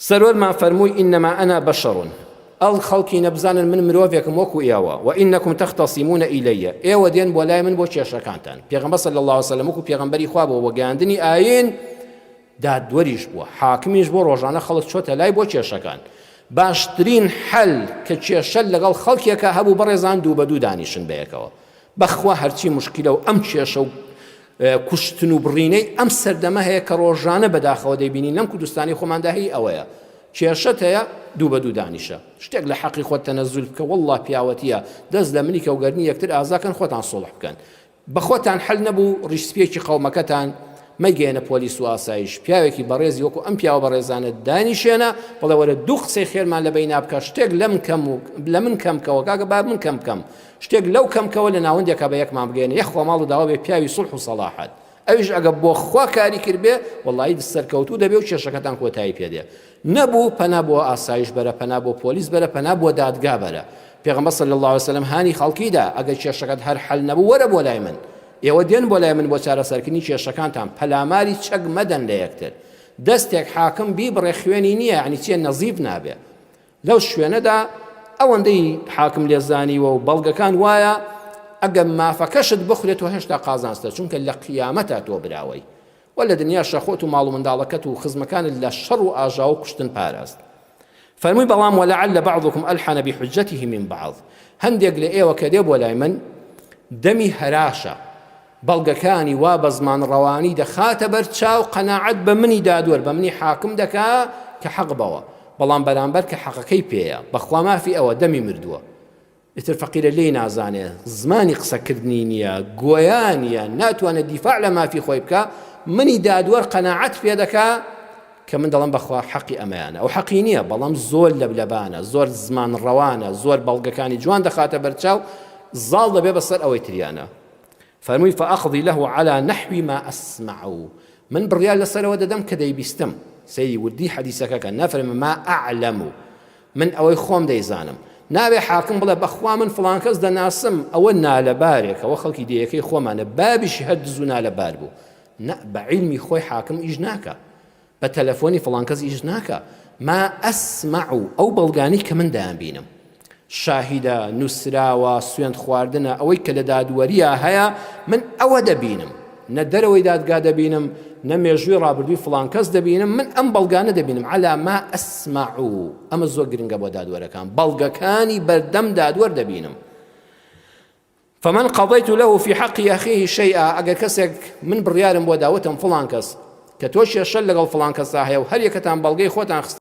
سەروەرمان فەرمووی انما انا بشر ئەڵ خەڵکینە بزانن من مرۆڤێکم وەکو ئێوە وانکم تختصمون الی ئێوە دێن بۆ لای من بۆ کێشەکانتان پێغەمبەر صلی الله علیه وسلم وەکو پێغەمبەری خوا بۆ بۆ گەیاندنی ئاین دادوەریش بووە حاکمیش بۆ ڕۆژانە خەڵک چۆتە لای بۆ کێشەکان باشترین حەل کە کێشە لەگەڵ خەڵکێکە هەبوو بەڕێزان دوو بە دوو دانیشن بەیەکەوە بەخوا هەرچی مشکلە و ئەم کێشە و کوشتن و بڕینەی ئەم سەردەمە هەیە کە ڕۆژانە بەداخەوە دەیبینین لەم کوردستانی خۆماندا هی ئەوەیە کێشەت هەیە دوو بە دوو دانیشە شتێک لە حەقی خۆت تەنەزول بکە والله پیاوەتیە دەست لە منی کە و گەردنی یەکتر ئازاکەن خۆتان سوڵح بکەن بەخۆتان حل نەبوو ڕیشسپیەکی قەومەکەتان مەگەیەنە پۆلیس و ئاسایش پیاوێکی بەڕێزی وەکو ئەم پیاوە بەڕێزانە دانیشێنە بڵێ وەرە دوو قسەی خێرمان لە بەینا بکە شتێک لەم کەم و لە من کەم کەوە کاکە با من کەم بکەم شتێک لەو کەم کەوە لە ناوەندێکا بە یەکمان بگەێنە یەخوا ماڵ و داوا بێ پیاوی سوڵح و سەڵاحەت ئەویش ئەگە بۆ خوا کاری کردبێ وەڵی سەرکەوتوو دەبێ و کێشەکەتان کۆتایی پێدێ نەبوو پەنا بۆ ئاسایش بەرە پەنا بۆ پۆلیس بەرە پەنا بۆ دادگا بەرە پێغەمبەر صلی اللە علیه وسلم هانی خەڵکی دا ئەگەر کێشەکەت هەر حەل نەبوو وەرە بۆ لای من ئێوە دێن بۆ لای من بۆ چارەسەرکردنی کێشەکانتان پەلاماری چەک مەدەن لە یەکتر دەستێک حاکم بیبڕێ خوێنی نییە یعنی چیە نەزیف نابێ لەو شوێنەدا ئەوەندەی حاکم لێزانیوە و بەڵگەکان وایە ئەگەر مافەکەشت بخورێت تۆ هێشتا قازانجتە چونکە لە قیامەتا تۆ براوەی وە لە دنیاشا خۆت و ماڵ و منداڵەکەت و خزمەکانت لە شەڕ و ئاژاوە و کوشتن پاراست. فەرمووی بەڵام ولعل بعضکم الحن بحجته من بعض هەندێک لە ئێوە کە دێ بۆ لای من دەمی هەراشە بەڵگەکانی وا بە زمان ڕەوانی دەخاتە بەر چاو قەناعەت بە منی دادوەر بە منی حاکم دەکا کە حەق بەوە بەڵام بەرامبەر کە حەقەکەی پێیە بەخوا مافی ئەوە دەمی مردووە ئیتر فەقیرە لێی نازانێ زمانی قسەکردنی نییە گۆیا نییە ناتوانێت دیفاع لە مافی خۆی بکە منی دادوەر قەناعەت پێ دەکا کە من دەڵم بەخوا حەقی ئەمەیانە ئەو حەقی نییە بەڵام زۆر لەبلەبانە زۆر زمان ڕەوانە زۆر بەڵگەکانی جوان دەخاتە بەرچاو زاڵ دەبێ بەسەر ئەوەی تریانە فەرمووی فأقضي له على نحو ما أسمع من بڕیار لەسەرەوە دەدەم کە دەیبیستم سەیری وردی حەدیسەکە کە نەفەرمە ما أعلم من ئەوەی خۆم دەیزانم. نابێ حاکم بڵێ بەخوا من فڵان کەس دەناسم، ئەوە نالەبارێکە، ئەوە خەڵکی دێیەکەی خۆمانە، بابیشی هەر دز و نالەبار بوو. نا، بە عیلمی خۆی حاکم ئیش ناکا. بە تەلەفۆنی فڵان کەس ئیش ناکا. ما ئەسمع، ئەو بەڵگانەی کە من دەیانبینم. شاهیدە، نووسراوە، سوێند خواردنە، ئەوەی کە لە دادوەرییا هەیە، من ئەوە دەبینم. نە دەرەوەی دادگا دەبینم، نە مێژووی ڕابردووی فڵان کەس دەبینم، من ئەم بەڵگانە دەبینم، علی ما اسمع، ئەمە زۆر گرنگە بۆ دادوەرەکان، بەڵگەکانی بەردەم دادوەر دەبینم. فمن قضیت له فی حق اخیه شیئا، ئەگەر کەسێک من بڕیارم بۆ دا وتم فڵان کەس کە تۆ کێشەت لەگەڵ فڵان کەسا هەیە و هەر یەکەتان بەڵگەی خۆتان خستە.